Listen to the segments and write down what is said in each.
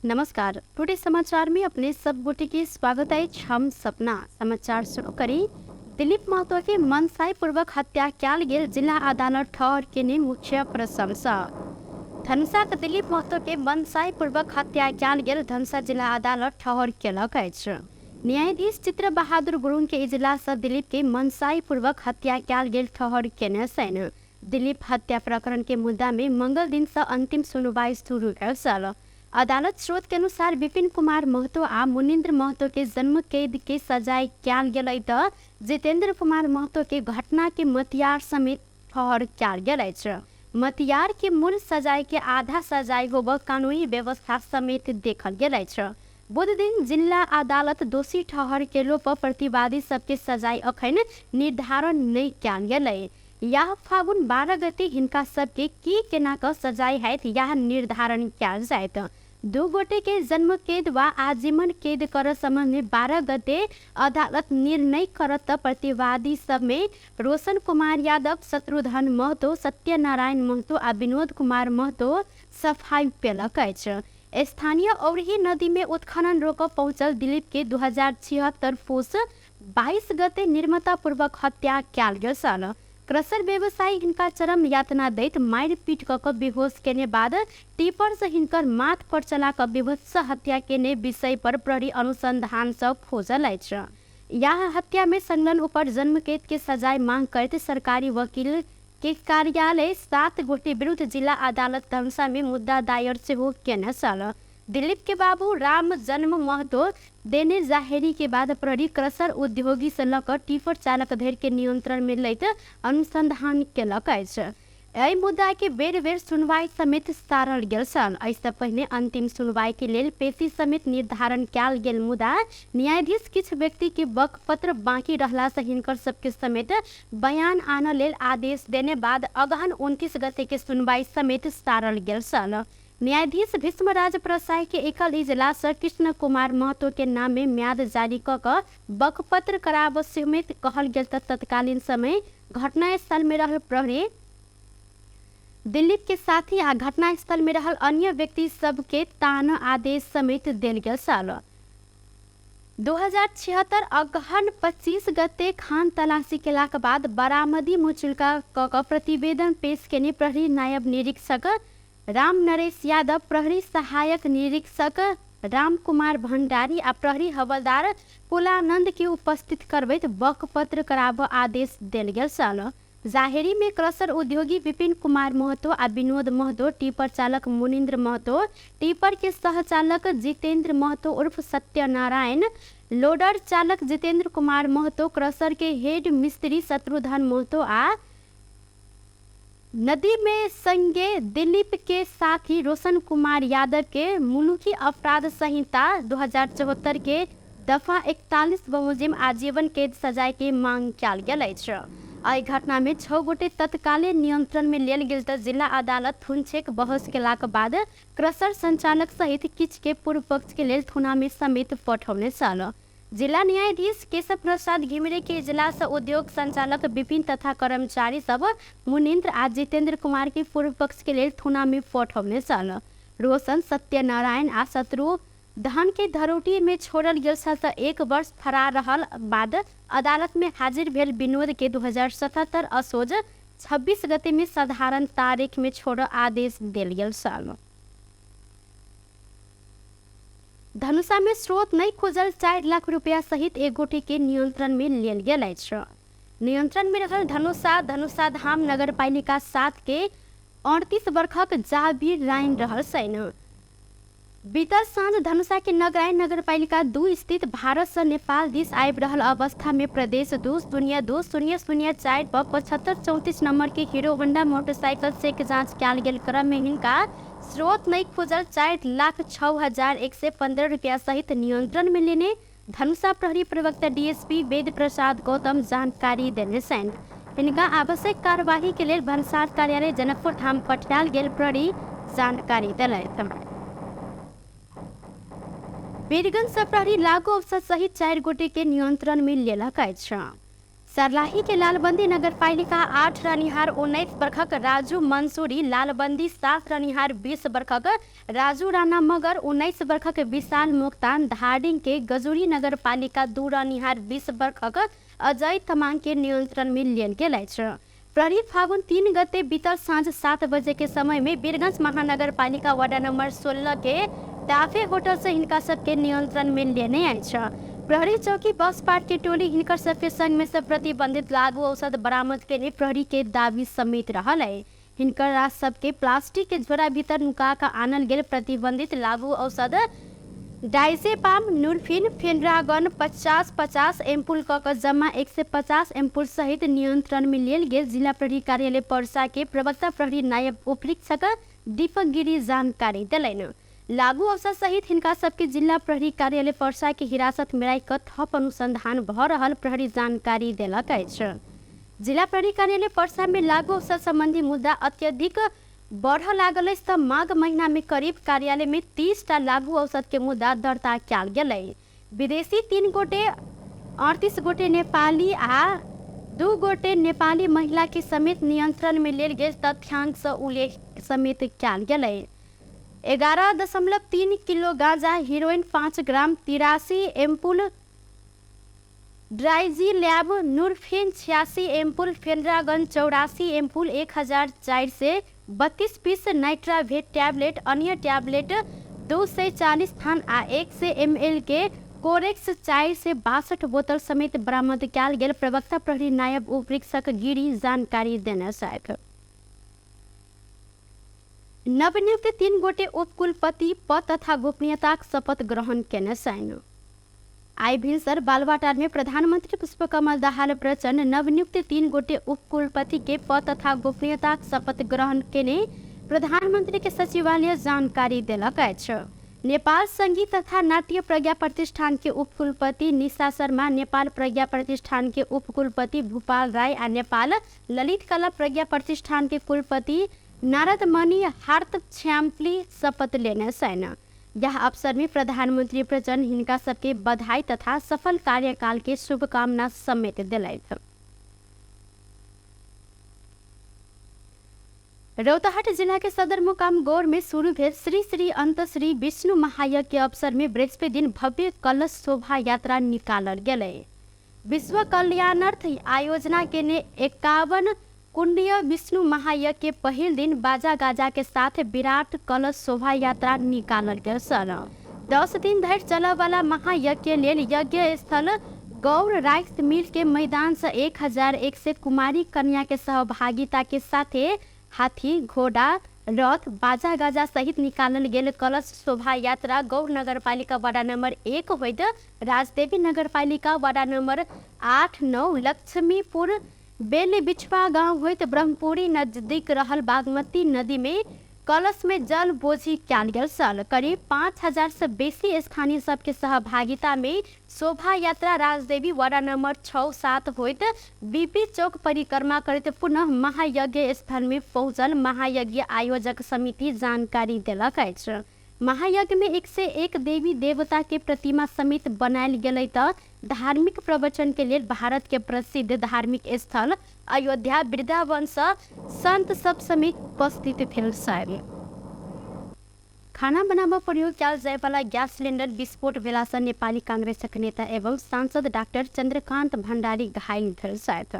नमस्कार, टुडे समाचार में अपने सब गोटे के स्वागत अछि। हम सपना समाचार शुरू करी। दिलीप महतो के मनसाई पूर्वक हत्या कयल गेल जिला अदालत ठहर केने मुख्य प्रशंसा। धनुषाक दिलीप महतो के मनसाई पूर्वक हत्या कयल गेल धनुषा जिला अदालत ठहर केलक अछि। न्यायाधीश चित्र बहादुर गुरुङ के इजलास सँ दिलीप के मनसाई पूर्वक हत्या कयल गेल ठहर केने छनि। दिलीप हत्या प्रकरण के मुद्दा में मंगल दिन सँ अंतिम सुनवाई शुरू भेल छल। अदालत स्रोत के अनुसार विपिन कुमार महतो आ मुनिन्द्र महतो के जन्म कैद के सजाय कयल गेलै त जितेंद्र कुमार महतो के घटना के मतियार समेत ठहर कयल गेल अछि। मतियार के मूल सजाय के आधा सजाय होब कानूनी व्यवस्था समेत देखल गेल अछि। बुध दिन जिल्ला अदालत दोषी ठहर केलो पर प्रतिवादी सबके सजाय अखन निर्धारण नहि कयल गेलै। याह फागुन 12 गते हिनका सबके की केना क सजाय हैत याह निर्धारण कयल जायत। दू गोटे के जन्म कैद वा आजीवन कैद कर संबंध में 12 गते अदालत निर्णय करत त प्रतिवादी सब में रोशन कुमार यादव, शत्रुघ्न महतो, सत्यनारायण महतो आ विनोद कुमार महतो सफाई पेलक अछि। स्थानीय औरही नदी में उत्खनन रोक पहुंचल दिलीप के 2076 पुस 22 गते निर्मतापूर्वक हत्या कयल गेल छल। क्रसर व्यवसायी हिनका चरम यातना दैत मारि पीट कऽ कऽ बेहोश केने बाद टीपर से हिनकर माथ पर चला कऽ बेभत्स हत्या केने विषय पर प्रहरी अनुसंधान सँ खोजल अछि। याह हत्या में संलग्न ऊपर जन्म कैद के सजाय मांग करैत सरकारी वकील के कार्यालय 7 गोटे विरुद्ध जिला अदालत धनुषा में मुद्दा दायर सेहो केने छल। दिलीप के बाबू राम जन्म महतो देने जाहेरी के बाद प्रहरी क्रसर उद्योगी से लऽ कऽ टिपर चालक धरि के नियंत्रण में लैत अनुसंधान केलक अछि। एहि मुद्दा के बेर बेर सुनवाई समेत सारल गेल छल। एहिसँ पहिने अंतिम सुनवाई के लेल पेशी समेत निर्धारण कयल गेल, मुदा न्यायाधीश किछु व्यक्ति के बकपत्र बाकी रहला से हिनकर सबके समेत बयान आनऽ लेल आदेश देने बाद अगहन 29 गते के सुनवाई समेत सारल गेल छल। न्यायाधीश भीष्मराज प्रसाई के एकल इजलास कृष्ण कुमार महतो के नाम में म्याद जारी कऽ कऽ बकपत्र कराबऽ समेत कहल गेल त तत्कालीन समय घटनास्थल में रहल प्रहरी दिलीप के साथी आ घटनास्थल में रहल अन्य व्यक्ति सबके तान आदेश समेत देल गेल छल। 2076 अगहन 25 गते खान तलाशी केलाक बाद बरामदी मुचुल्का कऽ कऽ प्रतिवेदन पेश केने प्रहरी नायब निरीक्षक राम नरेश यादव, प्रहरी सहायक निरीक्षक राम कुमार भंडारी आ प्रहरी हवलदार कुलानंद के उपस्थित करबैत बकपत्र कराबऽ आदेश देल गेल छल। जाहेरी में क्रसर उद्योगी विपिन कुमार महतो आ विनोद महतो, टिपर चालक मुनिन्द्र महतो, टिपर के सहचालक जितेंद्र महतो उर्फ सत्यनारायण, लोडर चालक जितेंद्र कुमार महतो, क्रसर के हेड मिस्त्री शत्रुघ्न महतो आ नदी में संगे दिलीप के साथी रोशन कुमार यादव के मुलुकी अपराध संहिता 2074 के दफा 41 बमोजिम आजीवन कैद सजाय के मांग कयल गेल अछि। एहि घटना में 6 गोटे तत्काले नियंत्रण में लेल गेल त जिला अदालत थुनछेक बहस केलाक बाद क्रसर संचालक सहित किछु के पूर्व पक्ष के लेल थुना में समेत पठौने छल। जिला न्यायाधीश केशव प्रसाद घिमिरे के इजलास उद्योग संचालक विपिन तथा कर्मचारी सब मुनिन्द्र आ जितेंद्र कुमार के पूर्व पक्ष के लेल थुना में पठौने छल। रोशन, सत्यनारायण आ शत्रु धन के धरोटी में छोड़ल गेल छल त 1 वर्ष फरार रहल बाद अदालत में हाजिर भेल विनोद के 2077 असोज 26 गते में साधारण तारीख में छोड़ आदेश देल गेल छल। धनुषा में स्रोत नहीं खोजल 4 लाख रुपया सहित एक गोटे के नियंत्रण में लेल गेल अछि। नियंत्रण में रहल धनुषा धनुषा धाम नगरपालिका 7 के 38 वर्षक जाबीर राइन रहल छनि। बीतल साँझ धनुषा के नगराइन नगरपालिका 2 स्थित भारत से नेपाल दिस आबि रहल अवस्था में प्रदेश 2 0 2 0 0 4 पर 7534 नंबर के हीरो होंडा मोटरसाइकिल चेक जांच कयल गेल क्रम में हिनका स्रोत नहीं खोजल 4,06,115 रुपया सहित नियंत्रण में लेने धनुषा प्रहरी प्रवक्ता डीएसपी वेद प्रसाद गौतम जानकारी देने छनि। हिनका आवश्यक कार्यवाही के लेल भन्सार कार्यालय जनकपुर धाम पठायल गेल प्रहरी जानकारी देलथि। वीरगंज से प्रहरी लागू अवसर सहित 4 गोटे के नियंत्रण में लेलक अछि। सर्लाही के लालबंदी नगरपालिका 8 रहनिहार 19 बरखक राजू मंसूरी, लालबंदी 7 रहनिहार 20 बरखक राजू राणा मगर, 19 बरखक विशाल मोक्तान, धाडिङ के गजुरी नगरपालिका 2 रहनिहार 20 बरखक अजय तमाङ के नियन्त्रण में लियल गेल अछि। प्रहरी फागुन 3 गते बीतल साँझ 7 बजे के समय में वीरगंज महानगरपालिका वार्ड नंबर 16 के टाफे होटल से हिनका सबके नियंत्रण में लेने अछि। प्रहरी चौकी बस पार्क के टोली हिनकर सबके संग में से प्रतिबंधित लागू औषध बरामद के प्रहरी के दावी समेत रहल है। हिनकर सबके प्लास्टिक के झोरा भीतर नुका के आनल गेल प्रतिबंधित लागू औषध डाइजेपाम, नुरफिन, फेनरागन 50-50 एम्पुल क जम्मा 150 एम्पुल सहित नियंत्रण में लेल गेल जिला प्रहरी कार्यालय पर्सा के प्रवक्ता प्रहरी नायब उपरीक्षक दीपक गिरी जानकारी देलनि। लागू औषध सहित हिनका सबके जिला प्रहरी कार्यालय पर्सा के हिरासत में राखि थप अनुसंधान भ रहल प्रहरी जानकारी देलक अछि। जिला प्रहरी कार्यालय पर्सा में लागू औषध संबंधी मुद्दा अत्यधिक बढ़ लागल अछि त माघ महीना में करीब कार्यालय में 30 टा लागू औषध के मुद्दा दर्ता कयल गेलै। विदेशी 3 गोटे, 38 गोटे नेपाली आ 2 गोटे नेपाली महिला के समेत नियंत्रण में लेल गेल तथ्यांक से उल्लेख समेत कयल गेलै। 11.3 किलो गांजा, हेरोइन 5 ग्राम, 83 एम्पुल ड्राइजी लैब, नुरफिन 86 एम्पुल, फेनरागन 84 एम्पुल, 1432 पीस नाइट्राभेट टैबलेट, अन्य टैबलेट 240 थान आ 100 ml के कोरेक्स 462 बोतल समेत बरामद कयल गेल प्रवक्ता प्रहरी नायब उपरीक्षक गिरी जानकारी देने छथि। नवनियुक्त 3 गोटे उपकुलपति पद तथा गोपनीयताक शपथ ग्रहण केने छनि। आइ भिनसर बालवाटार में प्रधानमंत्री पुष्पकमल दाहाल प्रचण्ड नवनियुक्त 3 गोटे उपकुलपति के पद तथा गोपनीयताक शपथ ग्रहण केने प्रधानमंत्री के सचिवालय जानकारी देलक अछि। नेपाल संगीत तथा नाट्य प्रज्ञा प्रतिष्ठान के उपकुलपति निशा शर्मा, नेपाल प्रज्ञा प्रतिष्ठान के उपकुलपति भूपाल राय आ नेपाल ललित कला प्रज्ञा प्रतिष्ठान के कुलपति नारद मणि हार्त छ्याम्पली शपथ लेने छनि। यह अवसर में प्रधानमंत्री प्रचण्ड हिनका सबके बधाई तथा सफल कार्यकाल के शुभकामना समेत दिलथि। रौतहट जिला के सदरमुकाम गौर में शुरू भेल श्री श्री अंत श्री विष्णु महायज्ञ के अवसर में बृहस्पति दिन भव्य कलश शोभा यात्रा निकालल गेलै। विश्व कल्याणार्थ आयोजना के ने 51 कुंडीय विष्णु महायज्ञ के पहिल दिन बाजा गाजा के साथ विराट कलश शोभा यात्रा निकालल गेल छल। 10 दिन धरि चलय वाला महायज्ञ के लेल यज्ञ स्थल गौर राइस मिल के मैदान से 1100 कुमारी कन्या के सहभागिता के साथे हाथी, घोड़ा, रथ, बाजा गाजा सहित निकालल गेल कलश शोभा यात्रा गौर नगरपालिका वार्ड नंबर 1 होइत राजदेवी नगरपालिका वार्ड नंबर 8, 9, लक्ष्मीपुर, बेल बिछवा गांव होइत ब्रह्मपुरी नजदीक रहल बागमती नदी में कलश में जल बोझी कयल गेल छल। करीब 5000 से बेसी स्थानीय सबके सहभागिता में शोभा यात्रा राजदेवी वार्ड नंबर 6, 7 होइत बीपी चौक परिक्रमा करैत पुनः महायज्ञ स्थल में पहुँचल महायज्ञ आयोजक समिति जानकारी देलक अछि। महायज्ञ में 101 देवी देवता के प्रतिमा समेत बनायल गेलै त धार्मिक प्रवचन के लेल भारत के प्रसिद्ध धार्मिक स्थल अयोध्या वृंदावन से संत सब समेत उपस्थित भेल छल। खाना बनाबऽ प्रयोग कयल जायवला गैस सिलेंडर विस्फोट भेलासँ नेपाली कांग्रेसक नेता एवं सांसद डाक्टर चंद्रकांत भण्डारी घायल भेल छथि।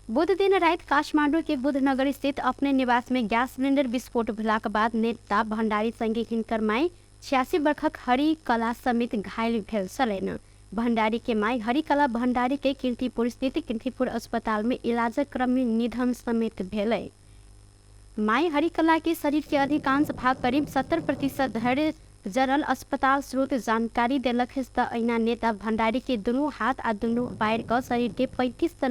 बुध दिन राति काठमांडू के बुधनगर स्थित अपने निवास में गैस सिलेंडर विस्फोट भेलाक बाद नेता भण्डारी संगे हिनकर माई 86 वर्षक हरिकला समेत घायल भेल छलनि। भण्डारी के माई हरिकला भण्डारी के कीर्तिपुर स्थित कीर्तिपुर अस्पताल में इलाजक क्रम में निधन समेत भेलै। माई हरिकला के शरीर के अधिकांश भाग करीब 70% धरि जरल अस्पताल स्रोत जानकारी देलक त अहिना नेता भण्डारी के दुनू हाथ आ दुनू पैर के शरीर के 25 से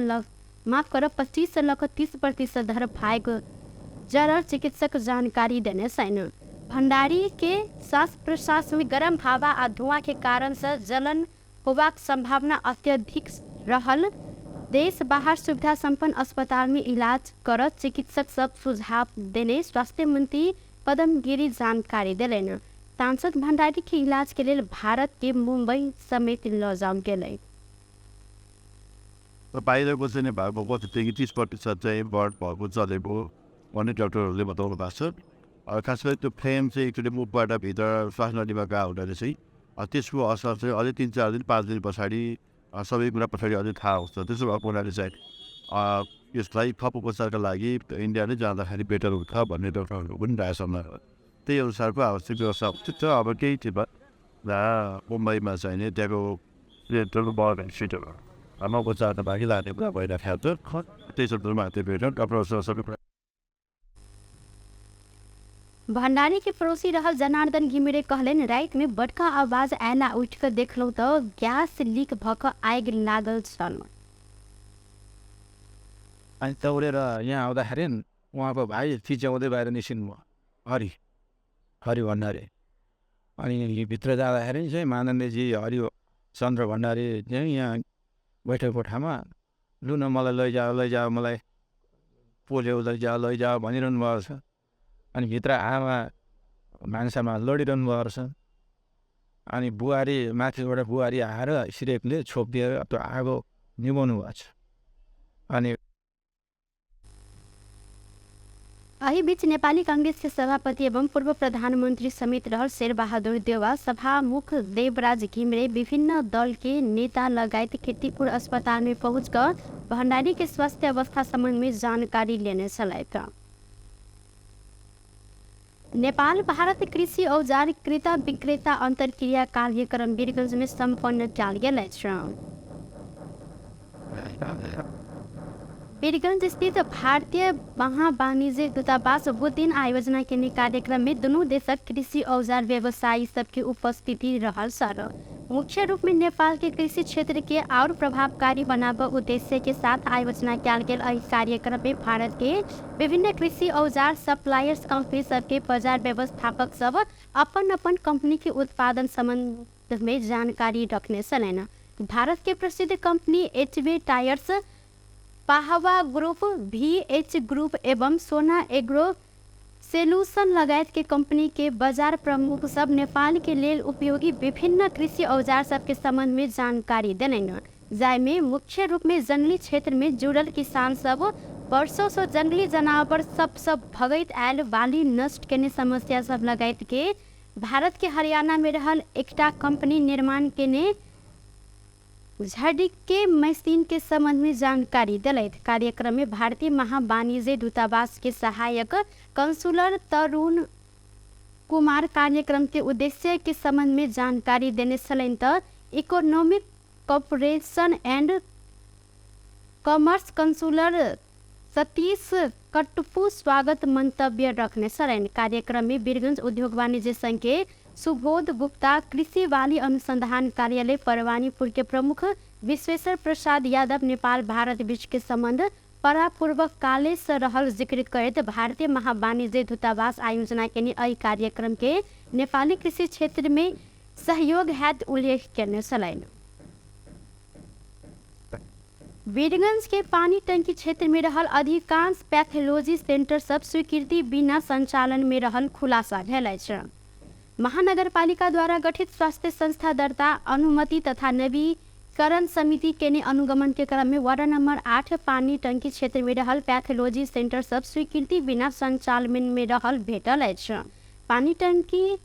लऽ 30% धरि भाग जरल चिकित्सक जानकारी देने छनि। भण्डारी के श्वास प्रश्वास में गर्म हवा आ धुआं के कारण से जलन होबाक संभावना अत्यधिक रहल देश बाहर सुविधा संपन्न अस्पताल में इलाज कर चिकित्सक सब सुझाव देने स्वास्थ्य मंत्री पदम गिरी जानकारी देलनि। सांसद भण्डारी के इलाज के लेल भारत के मुंबई समेत लऽ जाओल गेलै। र बाहिरको चाहिँ भएको कतिदेखि 30% चाहिँ बर्न भएको चलेको भन्ने डाक्टरहरूले बताउनु भएको छ। खास गरी त्यो फ्लेम चाहिँ एकचोटि मुखबाट भित्र श्वास नलीमा गएको हुनाले चाहिँ त्यसको असर चाहिँ अझै 3-4 दिन 5 दिन पछाडि सबै कुरा पछाडि अझै थाहा हुन्छ। त्यसो भएको हुनाले चाहिँ यसलाई थप उपचारका लागि इन्डिया नै जाँदाखेरि बेटर हुन्छ भन्ने डक्टरहरूको पनि राय सल्लाह हो। त्यही अनुसारको आवश्यक व्यवस्था हुन्छ। अब केही थियो मुम्बईमा चाहिँ नि त्यहाँको बर्न इन्स्टिट्युटमा उपचार त बाँकी लाने कुरा भइरहेको छ। त्यही सन्दर्भमा त्यो भेटौँ डक्टरसँग सबै कुरा। भंडारी के पड़ोसी रहल जनार्दन घिमिरे कहलनि, राति में बड़का आवाज आयला उठि कऽ देखलहुँ तऽ गैस लीक भऽ कऽ आगि लागल छल। अनि दौडेर यहाँ आउँदाखेरि उहाँको भाइ चिच्याउँदै बाहिर निस्किनु भयो, हरि हरि भण्डारी। अनि भित्र जाँदाखेरि चाहिँ माननीयजी हरि चन्द्र भण्डारी चाहिँ यहाँ बैठक कोठामा लु न मलाई लैजाऊ लैजाऊ, मलाई पोल्यो लैजाऊ लैजाऊ भनिरहनु भएको छ। अनि भित्र आमा भान्सामा लडिरहनु भएको रहेछ। अनि बुहारी माथिबाट बुहारी आएर सिरेपले छोपिदिएर त्यो आगो निभाउनु भएको छ। अनि एहि बीच नेपाली कांग्रेस के सभापति एवं पूर्व प्रधानमंत्री समेत रहल शेरबहादुर देउवा, सभामुख देवराज घिमिरे, विभिन्न दल के नेता लगायत कीर्तिपुर अस्पताल में पहुँच कर भंडारी के स्वास्थ्य अवस्था संबंध में जानकारी लेने छलथि। नेपाल भारत कृषि औजार क्रेता विक्रेता अंतरक्रिया कार्यक्रम वीरगंज में सम्पन्न कयल गेल अछि। वीरगंज स्थित भारतीय महावाणिज्य दूतावास बुध दिन आयोजना केने कार्यक्रम में दुनू देशक कृषि औजार व्यवसायी सबके उपस्थिति रहल सर। मुख्य रूप में नेपाल के कृषि क्षेत्र के और प्रभावकारी बनाबऽ उद्देश्य के साथ आयोजना कयल गेल एहि कार्यक्रम में भारत के विभिन्न कृषि औजार सप्लायर्स कंपनी सबके बाजार व्यवस्थापक सब अपन अपन कंपनी के उत्पादन संबंध में जानकारी रखने छलनि। भारत के प्रसिद्ध company HB tyres, Pahwa group, VH group एवं सोना एग्रो सोल्यूशन लगायत के कंपनी के बाजार प्रमुख सब नेपाल के लेल उपयोगी विभिन्न कृषि औजार सबके संबंध में जानकारी देलनि, जाहिमे मुख्य रूप में जंगली क्षेत्र में जुड़ल किसान सब वर्षों से जंगली जानवर सब सब भगैत आयल बाली नष्ट केने समस्या सब लगायत के भारत के हरियाणा में रहल एकटा कंपनी निर्माण केने झडिके मशीन के संबंध में जानकारी दिलथि। कार्यक्रम में भारतीय महावाणिज्य दूतावास के सहायक कंसुलर तरुण कुमार कार्यक्रम के उद्देश्य के संबंध में जानकारी देने छलनि त economic cooperation and commerce consular Satish Katpu स्वागत मंतव्य रखने छलनि। कार्यक्रम में वीरगंज उद्योग वाणिज्य संघ के सुबोध गुप्ता, कृषि बाली अनुसंधान कार्यालय परवानीपुर के प्रमुख विश्वेश्वर प्रसाद यादव नेपाल भारत बीच के संबंध परापूर्वक काले से रहल जिक्र करैत भारतीय महावाणिज्य दूतावास आयोजना केने एहि कार्यक्रम के नेपाली कृषि क्षेत्र में सहयोग हैत उल्लेख केने छलनि। वीरगंज के पानी टंकी क्षेत्र में रहल अधिकांश पैथोलॉजी सेंटर सब स्वीकृति बिना संचालन में रहल खुलासा भेल अछि। महानगरपालिका द्वारा गठित स्वास्थ्य संस्था दर्ता अनुमति तथा नवीकरण समिति केने अनुगमन के क्रम में वार्ड नंबर 8 पानी टंकी क्षेत्र में रहल पैथोलॉजी सेंटर सब स्वीकृति बिना संचालन में रहल भेटल अछि। पानी टंकी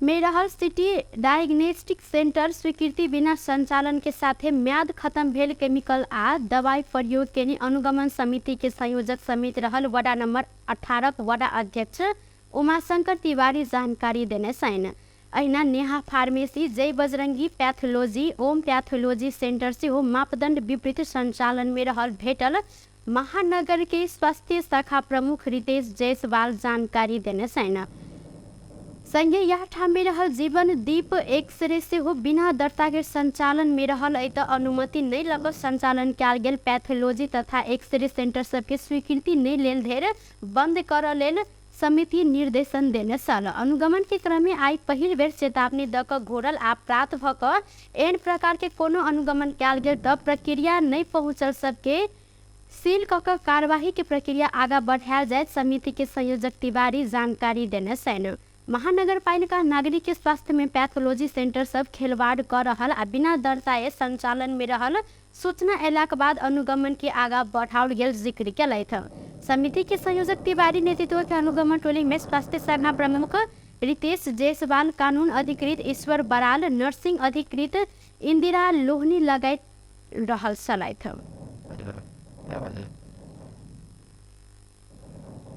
में रहल सिटी डायग्नोस्टिक सेंटर स्वीकृति बिना संचालन के साथे म्याद खत्म भेल केमिकल आ दवाई प्रयोग केने अनुगमन समिति के संयोजक समेत रहल वार्ड नंबर 18 वार्ड अध्यक्ष उमाशंकर तिवारी जानकारी देने छनि। अहिना Neha pharmacy, Jai Bajrangi pathology, Om pathology centre सेहो मापदंड विपरीत संचालन में रहल भेटल महानगर के स्वास्थ्य शाखा प्रमुख रितेश जायसवाल जानकारी देने छनि। संगे यह ठाम में रहल जीवन दीप एक्सरे सेहो बिना दर्ता के संचालन में रहल अइ त अनुमति नहि लग संचालन कयल गेल पैथोलॉजी तथा एक्सरे सेंटर सबके स्वीकृति नहि लेल धेर बंद करऽ लेल समिति निर्देशन देने छल। अनुगमन के क्रम में आइ पहिल बेर चेतावनी द कऽ घोरल आ प्रात भऽ कऽ एहन प्रकार के कोनो अनुगमन कयल गेल तऽ प्रक्रिया नहि पहुँचल सबके सील कऽ कऽ कार्यवाही के प्रक्रिया आगाँ बढ़ायल जायत समिति के संयोजक तिवारी जानकारी देने छनि। महानगरपालिका नागरिक के स्वास्थ्य में पैथोलॉजी सेंटर सब खेलवाड़ कर रहल आ बिना दर्ताए संचालन में रहल सूचना अयलाक बाद अनुगमन के आगा बढ़ाओल गेल जिक्र केलथि। समिति के संयोजक तिवारी नेतृत्व के अनुगमन टोली में स्वास्थ्य शाखा प्रमुख रितेश जायसवाल, कानून अधिकृत ईश्वर बराल, नर्सिंग अधिकृत इंदिरा लोहनी लगायत रहल छलथि।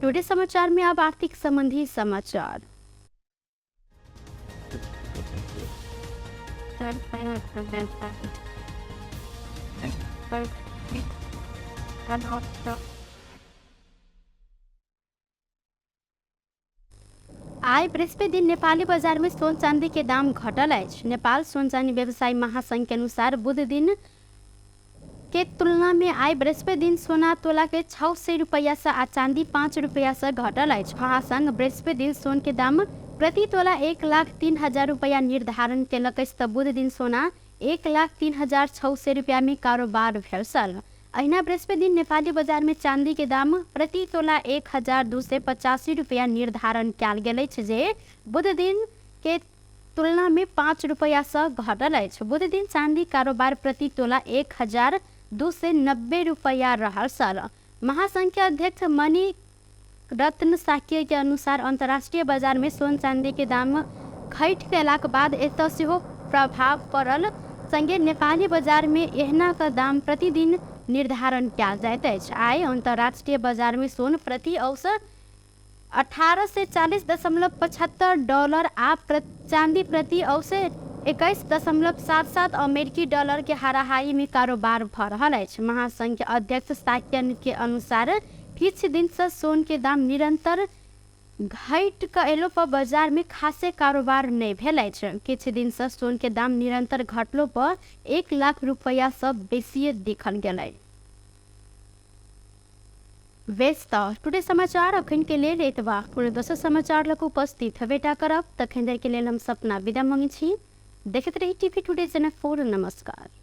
टुडे समाचार में अब आर्थिक संबंधी समाचार। आइ बृहस्पति दिन नेपाली बजार में सोन चांदी के दाम घटल अछि। नेपाल सोन चांदी व्यवसायी महासंघ के अनुसार बुध दिन के तुलना में आइ बृहस्पति दिन सोना तोला के 600 रुपैया से आ चांदी 5 रुपैया से घटल अछि। महासंघ बृहस्पति दिन सोन के दाम प्रति तोला 1,03,000 रुपैया निर्धारण केलक अछि तऽ बुध दिन सोना 1,03,600 रुपैया में कारोबार भेल छल। अहिना बृहस्पति दिन नेपाली बजार में चांदी के दाम प्रति तोला 1,285 रुपैया निर्धारण कयल गेल अछि, जे बुध दिन के तुलना में 5 रुपैया से घटल अछि। बुध दिन चांदी कारोबार प्रति तोला 1,290 रुपैया रहल छल। महासंघ के अध्यक्ष मणि रत्न साक्य के अनुसार अंतर्राष्ट्रीय बाजार में सोन चांदी के दाम घटि गेलाक बाद एतय सेहो प्रभाव पड़ल। संगे नेपाली बाजार में एहना के दाम प्रतिदिन निर्धारण कयल जाइत अछि। आइ अंतर्राष्ट्रीय बाजार में सोन प्रति औसत 1840.75 डॉलर आ चांदी प्रति औसत 21.77 अमेरिकी डॉलर के हाराहारी में कारोबार भऽ रहल अछि। महासंघ के अध्यक्ष साक्य के अनुसार किछु दिन से सोन के दाम निरंतर घटि कऽ अयलो पर बाजार में खासे कारोबार नहि भेल अछि। किछु दिन से सोन के दाम निरंतर घटलो पर 1 लाख रुपैया से बेसिए देखल गेलै। बेस तऽ टुडे समाचार अखन के लेल एतबा। कोनो दोसर समाचार लऽ कऽ उपस्थित हेबेटा करब। तखन धरि के लेल हम सपना विदा मांगै छी। देखैत रही टीवी टुडे जनकपुर। नमस्कार।